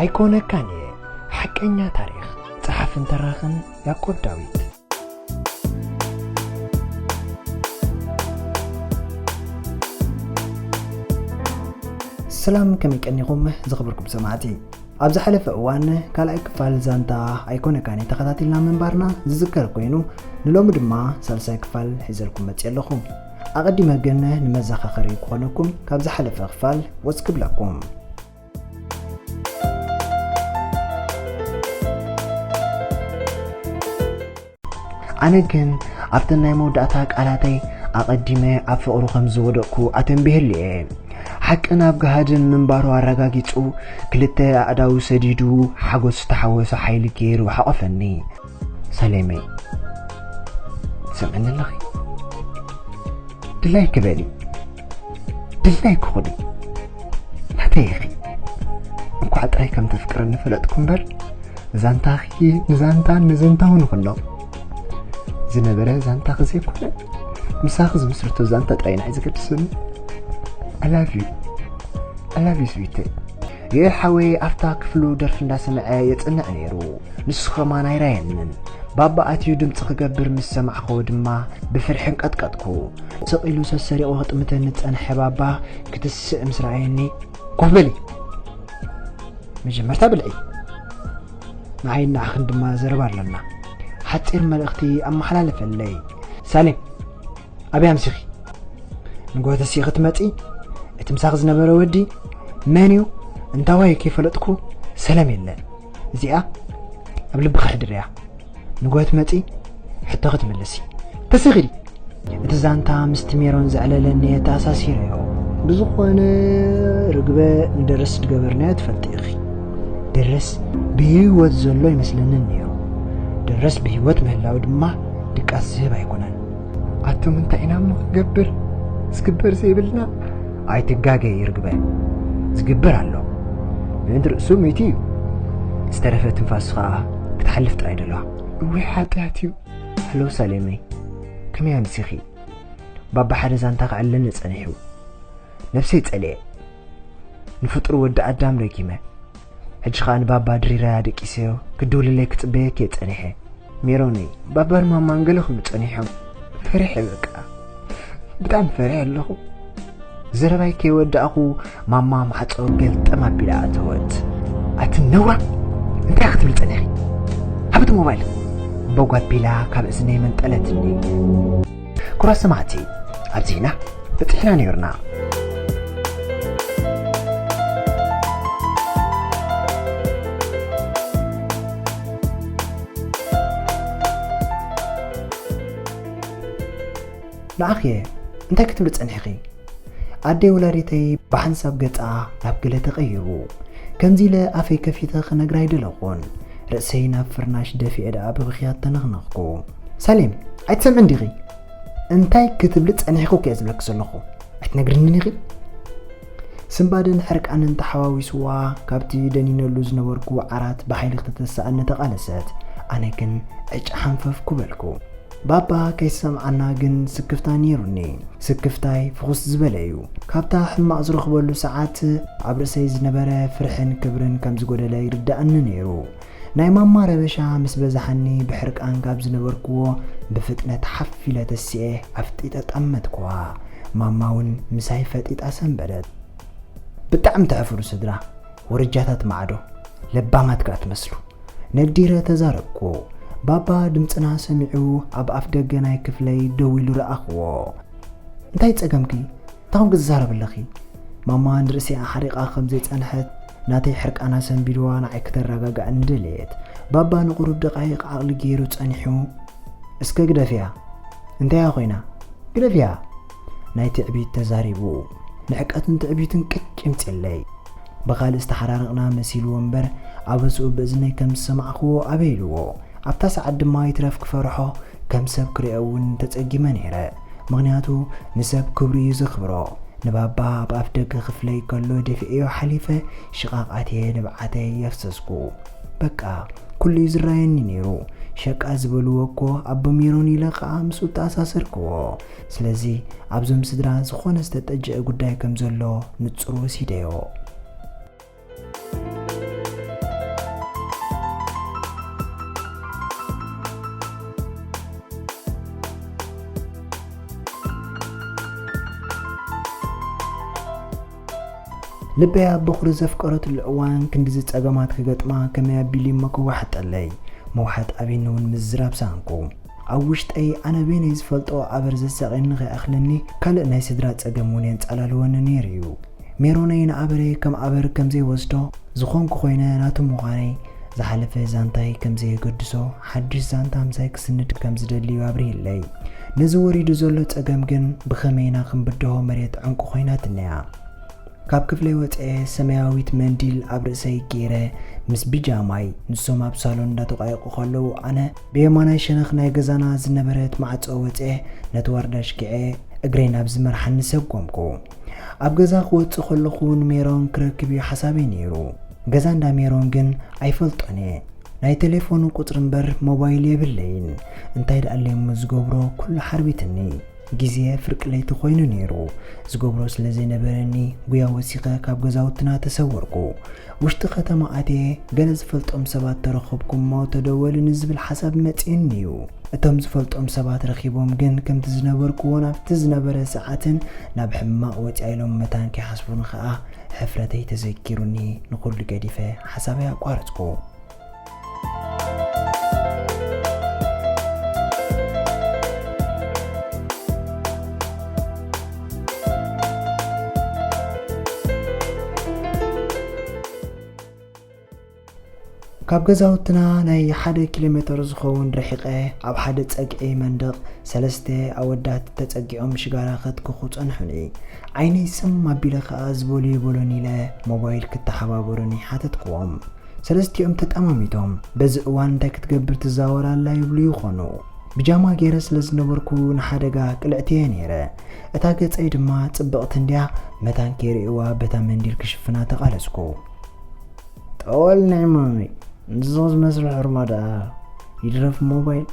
ኣይኮነካን እየ። ሓቀኛ ታሪኽ። ጸሓፍን ተራኽን ያዕቆብ ዳዊት። ሰላም፣ ከመይ ቀኒኹም ዝኽብርኩም ሰማዕቲ? ኣብ ዝሓለፈ እዋን ካልኣይ ክፋል ዛንታ ኣይኮነካን ተኸታቲልና ምንባርና ዝዝከር ኮይኑ፣ ንሎሚ ድማ ሳልሳይ ክፋል ሒዘልኩም መፅእ ኣለኹ። ኣቐዲመ ግን ንመዘኻኸሪ ክኾነኩም ካብ ዝሓለፈ ክፋል ወስ ክብለኩም። ኣነ ግን ኣብተን ናይ መወዳእታ ቃላተይ ኣቐዲመ ኣብ ፍቕሩ ከም ዝወደቕኩ ኣተንቢህሉ እየ። ሓቂ ናብ ገሃድን ምንባሩ ኣረጋጊጹ፣ ክልተ ኣእዳዉ ሰዲዱ፣ ሓጎስ ዝተሓወሶ ሓይሊ ገይሩ ሓቖፈኒ። ሰሌመይ፣ ትሰምዕኒ ኣለኺ? ድላይኪ በሊ፣ ድላይኪ ኩኒ። ናተይ ኢኺ። እንኳዕ ጥራይ ከም ተፍቅረኒ ፈለጥኩ እምበር፣ ዛንታኺ ንዛንታን ንዘንታውን ይኹኖ። ዝነበረ ዛንታኺ ዘይኮነ፣ ምሳኺ ዝምስርቶ ዛንታ ጥራይ ንዓይ ዝገድስኒ። I love you. I love you, ስዊተይ። ዮኤል ሓወይ ኣብታ ክፍሉ ደርፊ እንዳሰምዐ የጽንዕ ነይሩ። ንሱ ኸማን ኣይራየንን። ባባ ኣትዩ ድምጺ ክገብር ምስ ሰማዕክዎ ድማ ብፍርሒ እንቀጥቀጥኩ። ስቕ ኢሉ ሰሰሪቑ ክጥምተኒ ዝጸንሐ ባባ ክትስእ ምስ ረኣየኒ፣ "ኮፍ በሊ! መጀመርታ ብልዒ። ንዓይን ንዓኽን ድማ ዘረባ ኣለና። ሓጺር መልእኽቲ ኣመሓላልፈለይ። ሳሌም፣ ኣበይ ኣምሲኺ? ንግሆ ተሲኺ ክትመጺ፣ እቲ ምሳኺ ዝነበረ ወዲ መን እዩ? እንታዋይ ከይፈለጥኩ ሰላም የለን። እዚኣ ኣብ ልብኺ ሕድርያ። ንግሆ ትመጺ፣ ሕቶ ክትምልሲ። ተሲኺ ድዩ?" እቲ ዛንታ ምስቲ ሜሮን ዘዕለለኒ ተኣሳሲረዮ። ብዝኾነ፣ ርግበ፣ ንደረስ ዝገበርናዮ ትፈልጢ ኢኺ። ደረስ ብህይወት ዘሎ ይመስለኒ ነይሩ። ደረስ ብህይወት ምህላው ድማ ድቃስ ዝህብ ኣይኮነን። ኣቱም እንታይ ኢና እሞ ክንገብር? ዝግበር ዘይብልና? ኣይትጋገይ ርግበ፣ ዝግበር ኣሎ። ምእንቲ ርእሱ ሚእቲ እዩ። ዝተረፈ ትንፋሱ ኸኣ ክትሓልፍ ጥራይ ደልዋ። እወይ ሓጢኣት እዩ። ሃሎ ሳሌመይ፣ ከመይ ኣምሲኺ? ባባ ሓደ ዛንታ ከዕልለኒ ጸኒሑ። ነብሰይ ጸሊኤ። ንፍጡር ወዲ ኣዳም ረጊመ። ሕጂ ኸኣ ንባባ ድሪረያ ደቂሰዮ፣ ክድውልለይ ክጽበየኪ እየ ጸኒሐ። ሜሮነይ፣ ባባን ማማን ገለ ክብሉ ጸኒሖም። ፈሪሐ በቃ። ብጣዕሚ ፈሪሐ ኣለኹ። ዘረባይ ከይወዳእኹ ማማ ማዕጾ ገልጠም ኣቢላ ኣተወት። ኣቲ ነውራ፣ እንታይ ክትብሊ ጸኒሕኪ? ሃቢ እቲ ሞባይል። ቦግ ኣቢላ ካብ እዝነይ መንጠለትኒ። ክቡራት ሰማዕቲ፣ ኣብዚና በጺሕና ነይርና። ንዓኺ እንታይ ክትብሊ ጸኒሕኺ? ኣደይ ወላዲተይ ብሓንሳብ ገጻ ናብ ገለ ተቐይሩ። ከምዚ ኢለ ኣፈይ ከፊተ ክነግራ ኣይደለኹን። ርእሰይ ናብ ፍርናሽ ደፊኤ ደኣ ብብኽያት ተነኽነኽኩ። ሳሌም፣ ኣይትሰምዕን ዲኺ? እንታይ ክትብሊ ጸኒሕኺ እኮ እየ ዝብለኪ ዘለኹ። ኣይትነግርንን ኢኺ? ስንባደን ሕርቃንን ተሓዋዊስዋ፣ ካብቲ ደኒነሉ ዝነበርኩ ዓራት ብሓይሊ ክትተስኣኒ ተቓለሰት። ኣነ ግን ዕጭ ሓንፈፍኩ በልኩ። ባባ ከይሰምዓና ግን ስክፍታ ነይሩኒ። ስክፍታይ ፍኹስ ዝበለ እዩ። ካብታ ሕማቕ ዝረኽበሉ ሰዓት ኣብ ርእሰይ ዝነበረ ፍርሕን ክብርን ከም ዝጎደለ ይርድኣኒ ነይሩ። ናይ ማማ ረበሻ ምስ በዛሓኒ ብሕርቃን ካብ ዝነበርኩዎ ብፍጥነት ሓፍ ኢለ ተሲኤ ኣፍጢጠ ጠመትኩዋ። ማማ እውን ምሳይ ፈጢጣ ሰንበደት። ብጣዕሚ ተሕፍሩ ስድራ፣ ወረጃታት ማዕዶ፣ ለባማት ከኣ ትመስሉ። ነዲረ ተዛረብኩ። ባባ ድምፅና ሰሚዑ ኣብ ኣፍ ደገ ናይ ክፍለይ ደው ኢሉ ረኣኽዎ። እንታይ ጸገምኪ? እንታይ ኮንኪ ትዛረቢ ኣለኺ? ማማ ንርእሲኣ ሓሪቓ ከም ዘይጸንሐት ናተይ ሕርቃና ሰንቢድዋ ንዓይ ክተረጋግኣኒ ደለየት። ባባ ንቑሩብ ደቓይቕ ዓቕሊ ገይሩ ጸኒሑ፣ እስከ ግደፍያ። እንታይ እያ ኮይና? ግደፍያ። ናይ ትዕቢት ተዛሪቡ። ንዕቀትን ትዕቢትን ቅጭ ይምፅለይ። ብኻልእ ዝተሓራረቕና መሲልዎ እምበር ኣበስኡ ብእዝነይ ከም ዝሰማዕኽዎ ኣበይ ኢልዎ። ኣብታ ሰዓት ድማ ይትረፍ ክፈርሖ ከም ሰብ ክርእዮ እውን ተጸጊመ ነይረ። ምኽንያቱ ንሰብ ክብሩ እዩ ዘኽብሮ። ንባባ ኣብ ኣፍ ደገ ክፍለይ ከሎ ደፊኤዮ ሓሊፈ ሽቓቕ ኣትየ ንብዓተይ የፍሰስኩ። በቃ ኩሉ እዩ ዝረኣየኒ ነይሩ። ሸቃ ዝበልዎ እኮ ኣቦ ሜሮን ኢለ ኸኣ ምስኡ ተኣሳሰርክዎ። ስለዚ ኣብዞም ስድራ ዝኾነ ዝተጠጀአ ጉዳይ ከም ዘሎ ንጹር ወሲደዮ። ልበይ ኣብ በኹሪ ዘፍቀረትሉ እዋን ክንድዚ ጸገማት ክገጥማ ከመይ ኣቢሉ ይመክዋሕጠለይ? መውሓጥ ኣቢኒ እውን ምዝራብ ሰኣንኩ። ኣብ ውሽጠይ ኣነ በይነይ ዝፈልጦ ኣበር ዘሳቕየኒ ከይኣኽለኒ ካልእ ናይ ስድራ ጸገም እውን የንጻላልወኒ ነይሩ እዩ። ሜሮነይ ንኣበረይ ከም ኣበር ከም ዘይወስዶ፣ ዝኾንኩ ኮይነ ናቱ ምዃነይ፣ ዝሓለፈ ዛንታይ ከም ዘየገድሶ፣ ሓድሽ ዛንታ ምሳይ ክስንድ ከም ዝደሊ እዩ ኣብሪህለይ። ነዚ ወሪዱ ዘሎ ጸገም ግን ብኸመይ ኢና ክንብድሆ መሬት ዕንቁ ኮይናትኒ እያ። ካብ ክፍለይ ወፅኤ ሰማያዊት መንዲል ኣብ ርእሰይ ገይረ ምስ ቢጃማይ ንሶም ኣብ ሳሎን እንዳተቋየቁ ከለዉ ኣነ ብየማናይ ሸነኽ ናይ ገዛና ዝነበረት ማዕፆ ወፅኤ ነቲ ዋርዳ ሽኪዐ እግረይ ናብ ዝመርሓኒ ሰጎምኩ። ኣብ ገዛ ክወፅእ ከለኹ ንሜሮን ክረክብ እዩ ሓሳበይ ነይሩ። ገዛ እንዳ ሜሮን ግን ኣይፈልጦን እየ። ናይ ቴሌፎኑ ቁፅሪ እምበር ሞባይል የብለይን። እንታይ ደኣለይ እሞ ዝገብሮ ኩሉ ሓርቢትኒ። ግዜ ፍርቂ ለይቲ ኮይኑ ነይሩ። ዝገብሮ ስለ ዘይነበረኒ ጉያ ወሲኸ ካብ ገዛውትና ተሰወርኩ። ውሽጢ ከተማ ኣትየ ገለ ዝፈልጦም ሰባት ተረኸብኩ እሞ ተደወልኒ ዝብል ሓሳብ መጺኡኒ እዩ። እቶም ዝፈልጦም ሰባት ረኺቦም ግን ከምቲ ዝነበርክዎ ናብቲ ዝነበረ ሰዓትን ናብ ሕማቕ ወጺኣ ኢሎም መታን ከይሓስቡኒ ኸኣ ሕፍረተይ ተዘኪሩኒ ንኹሉ ገዲፈ ሓሳበይ ኣቋረጽኩ። ካብ ገዛውትና ናይ ሓደ ኪሎ ሜተር ዝኸውን ርሒቐ ኣብ ሓደ ጸግዒ መንደቕ ሰለስተ ኣወዳት ተጸጊዖም ሽጋራ ከትክኹ ጸንሑኒ። ዓይነይ ስም ኣቢለ ኸኣ ዝበልዩ በሉኒ ኢለ ሞባይል ክተሓባበሩኒ ሓተትክዎም። ሰለስቲኦም ተጠማሚቶም፣ በዚ እዋን እንታይ ክትገብር ትዛወር ኣላ ይብሉ ይኾኑ። ብጃማ ገይረ ስለ ዝነበርኩ ንሓደጋ ቅልዕቲ እየ ነይረ። እታ ገጸይ ድማ ጽብቕቲ እንድያ፣ መታን ከይርእይዋ በታ መንዲል ክሽፍና ተቓለስኩ። ጠወል ናይ ማመይ፣ ንስኺ ዝመስል ሕርማ ደኣ ይድረፍ ሞባይል፣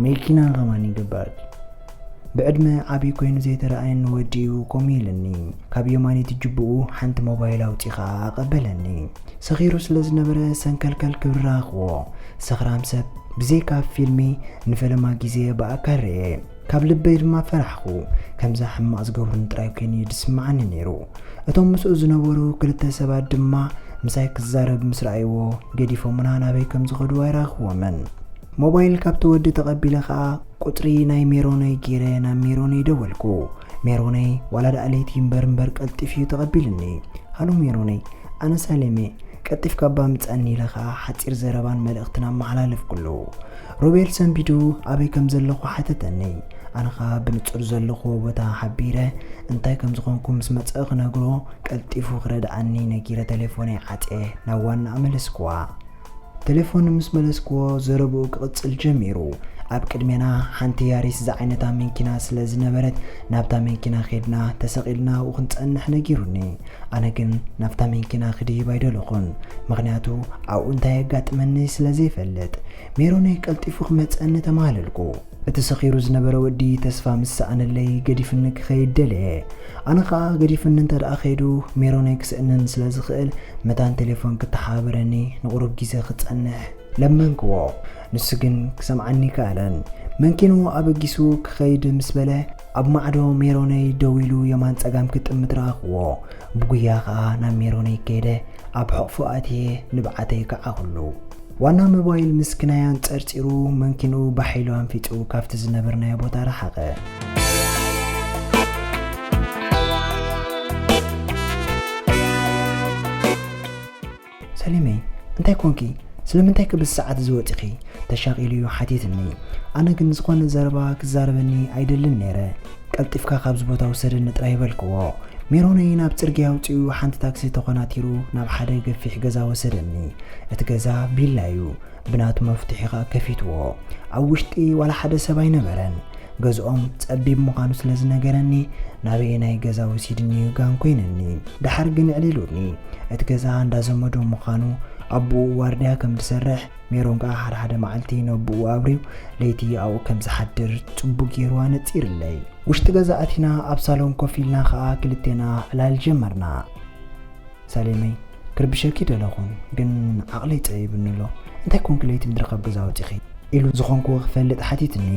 መኪና ከማን ይግበኣኪ። ብዕድመ ዓብዪ ኮይኑ ዘይተረኣየኒ ወዲ እዩ ከምኡ ኢሉኒ። ካብ የማነይቲ ጅብኡ ሓንቲ ሞባይል ኣውጺኡ ኸኣ ኣቐበለኒ። ሰኺሩ ስለ ዝነበረ ሰንከልከል ክብል ረኣኽዎ። ሰኽራም ሰብ ብዘይካ ኣብ ፊልሚ ንፈለማ ግዜ ብኣካል ርእየ። ካብ ልበይ ድማ ፈራሕኹ። ከምዛ ሕማቕ ዝገብሩኒ ጥራይ ኮይኑ እዩ ዝስምዓኒ ነይሩ። እቶም ምስኡ ዝነበሩ ክልተ ሰባት ድማ ምሳይ ክዛረብ ምስ ረኣይዎ ገዲፎምና ናበይ ከም ዝኸዱ ኣይረኣኽዎምን። ሞባይል ካብቲ ወዲ ተቐቢለ ኸኣ ቁጽሪ ናይ ሜሮነይ ገይረ ናብ ሜሮነይ ደወልኩ። ሜሮነይ ዋላ ደኣ ለይቲ እምበር እምበር ቀልጢፉ እዩ ተቐቢሉኒ። ሃሎ ሜሮነይ፣ ኣነ ሳሌም እየ። ቀልጢፍካ እባ ምጻኒ ኢለ ኸኣ ሓጺር ዘረባን መልእኽትን ኣመሓላለፍኩሉ። ሮቤል ሰንቢዱ ኣበይ ከም ዘለኹ ሓተተኒ። ኣነ ኸኣ ብንጹር ዘለኹዎ ቦታ ሓቢረ እንታይ ከም ዝኾንኩ ምስ መጸ ክነግሮ ቀልጢፉ ክረድኣኒ ነጊረ ቴሌፎነይ ዓጽየ ናብ ዋናኣ መለስኩዋ። ቴሌፎን ምስ መለስክዎ ዘረብኡ ክቕጽል ጀሚሩ። ኣብ ቅድሜና ሓንቲ ያሪስ ዝዓይነታ መኪና ስለ ዝነበረት ናብታ መኪና ኸድና ተሰቒልና ኣብኡ ክንጸንሕ ነጊሩኒ። ኣነ ግን ናብታ መኪና ክድይብ ኣይደለኹን፣ ምኽንያቱ ኣብኡ እንታይ የጋጥመኒ ስለ ዘይፈልጥ። ሜሮነይ ቀልጢፉ ክመጸኒ ተማህለልኩ። እቲ ሰኺሩ ዝነበረ ወዲ ተስፋ ምስ ሰኣነለይ ገዲፍኒ ክኸይድ ደለየ። ኣነ ኸኣ ገዲፍኒ እንተ ደኣ ኸይዱ ሜሮነይ ክስእነኒ ስለ ዝኽእል መታን ቴሌፎን ክተሓባበረኒ ንቑሩብ ግዜ ክጸንሕ ለመንክዎ። ንሱ ግን ክሰምዓኒ ኣይከኣለን። መንኪኑ ኣበጊሱ ክኸይድ ምስ በለ ኣብ ማዕዶ ሜሮነይ ደው ኢሉ የማን ጸጋም ክጥምት ረኣኽዎ። ብጉያ ኸኣ ናብ ሜሮነይ ከይደ ኣብ ሕቕፉ ኣትየ ንብዓተይ ከዓኹሉ። ዋና ሞባይል ምስክናይ ኣንጸርጺሩ መንኪንኡ ባሕ ኢሉ ኣንፊጹ ካብቲ ዝነበርናዮ ቦታ ረሓቐ። ሰሊመይ፣ እንታይ ኮንኪ? ስለምንታይ ከ በዚ ሰዓት እዚ ወጺኺ? ተሻቒሉ እዩ ሓቲትኒ። ኣነ ግን ዝኾነ ዘረባ ክዛረበኒ ኣይደልን ነይረ። ቀልጢፍካ ካብዚ ቦታ ውሰደኒ ጥራይ በልክዎ። ሜሮነይ ናብ ጽርግያ ኣውጺኡ ሓንቲ ታክሲ ተኾናቲሩ ናብ ሓደ ገፊሕ ገዛ ወሰደኒ። እቲ ገዛ ቪላ እዩ። ብናቱ መፍትሒ ኸኣ ከፊትዎ። ኣብ ውሽጢ ዋላ ሓደ ሰብ ኣይነበረን። ገዝኦም ጸቢብ ምዃኑ ስለ ዝነገረኒ ናበየናይ ገዛ ወሲድኒ እዩ ጋን ኮይነኒ። ደሓር ግን ኣዕሊሉኒ። እቲ ገዛ እንዳ ዘመዱ ምዃኑ፣ ኣቦኡ ዋርድያ ከም ዝሰርሕ፣ ሜሮን ከኣ ሓደ ሓደ መዓልቲ ነቦኡ ኣብርዩ ለይቲ ኣብኡ ከም ዝሓድር ጽቡቕ ገይሩ ኣነጺርለይ። ውሽጢ ገዛ ኣቲና ኣብ ሳሎን ኮፍ ኢልና ኸኣ ክልቴና ዕላል ጀመርና። ሳሌመይ፣ ክርብሸኪ ደለኹን፣ ግን ዓቕለይ ጸቢቡኒ ኣሎ። እንታይ ኮንኪ ለይቲ ምድሪ ካብ ገዛ ወጺኺ? ኢሉ ዝኾንክዎ ክፈልጥ ሓቲትኒ።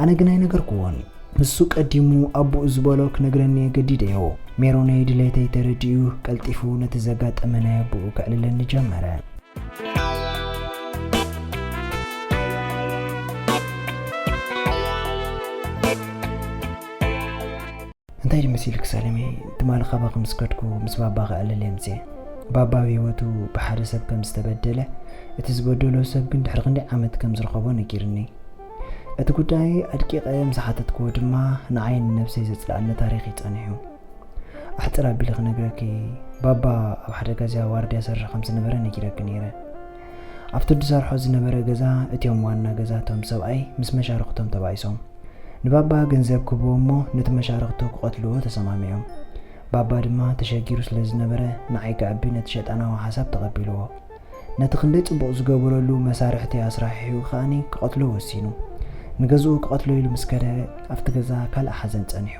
ኣነ ግን ኣይነገርክዎን። ንሱ ቀዲሙ ኣቦኡ ዝበሎ ክነግረኒ የገዲደዮ። ሜሮነይ ድሌተይ ተረዲኡ ቀልጢፉ ነቲ ዘጋጠመ ናይ ኣቦኡ ከዕልለኒ ጀመረ። እንታይ ድመሲልክ ሳለመይ? ትማሊ ካባኺ ምስ ከድኩ ምስ ባባ ክዕልል እየ ምጽኤ። ባባ ኣብ ህይወቱ ብሓደ ሰብ ከም ዝተበደለ፣ እቲ ዝበደሎ ሰብ ግን ድሕሪ ክንደይ ዓመት ከም ዝረኸቦ ነጊርኒ። እቲ ጉዳይ ኣድቂቐ ምስ ሓተትክዎ ድማ ንዓይ ንነብሰይ ዘጽልኣኒ ታሪኽ እዩ ጸኒሑ። ኣሕጽር ኣቢለ ክነግረኪ፣ ባባ ኣብ ሓደ ገዛ ዋርድያ ሰርሕ ከም ዝነበረ ነጊረኪ ነይረ። ኣብቲ ዝሰርሖ ዝነበረ ገዛ እቲኦም ዋና ገዛ እቶም ሰብኣይ ምስ መሻርኽቶም ተባኢሶም። ንባባ ገንዘብ ክህብዎ እሞ ነቲ መሻርኽቱ ክቐትልዎ ተሰማሚዖም። ባባ ድማ ተሸጊሩ ስለ ዝነበረ ንዓይ ከዕቢ ነቲ ሸጣናዊ ሓሳብ ተቐቢልዎ። ነቲ ክንደይ ጽቡቕ ዝገበረሉ መሳርሕቲ ኣስራሒሑ ከኣኒ ክቐትሎ ወሲኑ። ንገዝኡ ክቐትሎ ኢሉ ምስ ከደ ኣብቲ ገዛ ካልእ ሓዘን ጸኒሑ።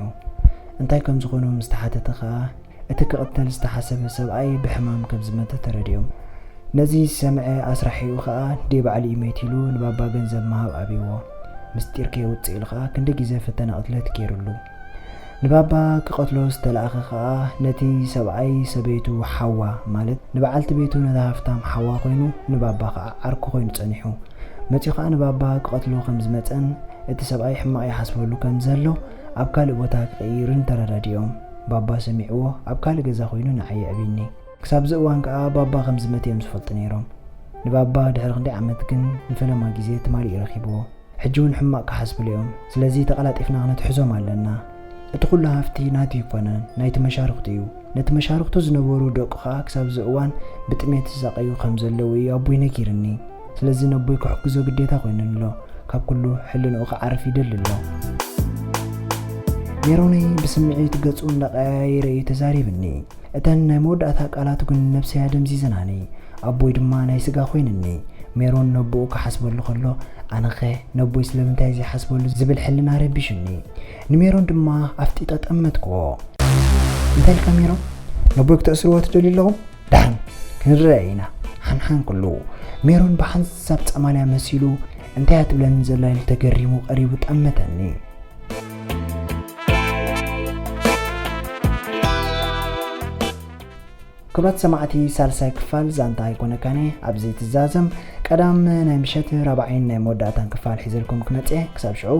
እንታይ ከም ዝኾኑ ምስ ተሓተተ ከኣ እቲ ክቕተል ዝተሓሰበ ሰብኣይ ብሕማም ከም ዝመተ ተረዲኦም። ነዚ ዝሰምዐ ኣስራሒኡ ከኣ ደይ ባዕሉ እዩ መይት ኢሉ ንባባ ገንዘብ ምሃብ ኣብይዎ። ምስጢር ከየውጽእ ኢሉ ከኣ ክንዲ ግዜ ፈተነ ቅትለት ገይሩሉ። ንባባ ክቐትሎ ዝተላእኸ ከኣ ነቲ ሰብኣይ ሰበይቱ ሓዋ ማለት ንበዓልቲ ቤቱ ነታ ሃፍታም ሓዋ ኮይኑ ንባባ ከኣ ዓርኩ ኮይኑ ጸኒሑ። መጺኡ ከኣ ንባባ ክቐትሎ ከም ዝመጸን እቲ ሰብኣይ ሕማቕ ይሓስበሉ ከም ዘሎ ኣብ ካልእ ቦታ ክቕይርን ተረዳዲኦም። ባባ ሰሚዕዎ ኣብ ካልእ ገዛ ኮይኑ ንዓይ የዕብኒ። ክሳብ እዚ እዋን ከኣ ባባ ከም ዝመተ እዮም ዝፈልጡ ነይሮም። ንባባ ድሕሪ ክንደይ ዓመት ግን ንፈለማ ግዜ ትማሊ እዩ ረኺብዎ። ሕጂ እውን ሕማቕ ክሓስብሉ እዮም። ስለዚ ተቐላጢፍና ክነትሕዞም ኣለና። እቲ ኩሉ ሃፍቲ ናቱ ኣይኮነን፣ ናይቲ መሻርኽቱ እዩ። ነቲ መሻርኽቱ ዝነበሩ ደቁ ከኣ ክሳብ እዚ እዋን ብጥሜት ዝሳቐዩ ከም ዘለዉ እዩ ኣቦይ ነጊርኒ። ስለዚ ነቦይ ክሕግዞ ግዴታ ኮይኑኒ ኣሎ። ካብ ኩሉ ሕልንኡ ክዓርፍ ይደሊ ኣሎ። ሜሮነይ ብስምዒት ገጹ እንዳቐያየረ እዩ ተዛሪብኒ። እተን ናይ መወዳእታ ቃላቱ ግን ነብሰይ ኣደምዚዘናኒ። ኣቦይ ድማ ናይ ስጋ ኮይንኒ። ሜሮን ነቦኡ ክሓስበሉ ከሎ፣ ኣነኸ ነቦይ ስለምንታይ ዘይሓስበሉ ዝብል ሕልና ረቢሹኒ። ንሜሮን ድማ ኣፍጢጠ ጠመትክዎ። እንታይ ኢልካ ሜሮን? ነቦይ ክተእስርዎ ትደልዩ ኣለኹም? ዳሕን ክንረአ ኢና። ሓንሓን ክሉ ሜሮን ብሓንሳብ ጸማልያ መሲሉ እንታይ እያ ትብለኒ ዘላ ኢሉ ተገሪሙ ቀሪቡ ጠመተኒ። ክቡራት ሰማዕቲ፣ ሳልሳይ ክፋል ዛንታ ኣይኮነካን እየ ኣብዚ ትዛዘም። ቀዳም ናይ ምሸት ራብዓይን ናይ መወዳእታን ክፋል ሒዘልኩም ክመጽእ እየ። ክሳብ ሽዑ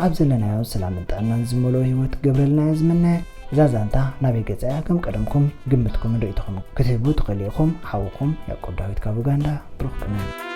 ኣብ ዘለናዮ ሰላምን ጥዕናን ዝመልኦ ህይወት ክገብረልና እየ ዝምነ። እዛ ዛንታ ናበይ ገጻ እያ? ከም ቀደምኩም ግምትኩምን ርእይቶኹም ክትህቡ ትኽእሉ ኢኹም። ሓውኹም ያዕቆብ ዳዊት ካብ ኡጋንዳ። ብሩኽ ቅነ።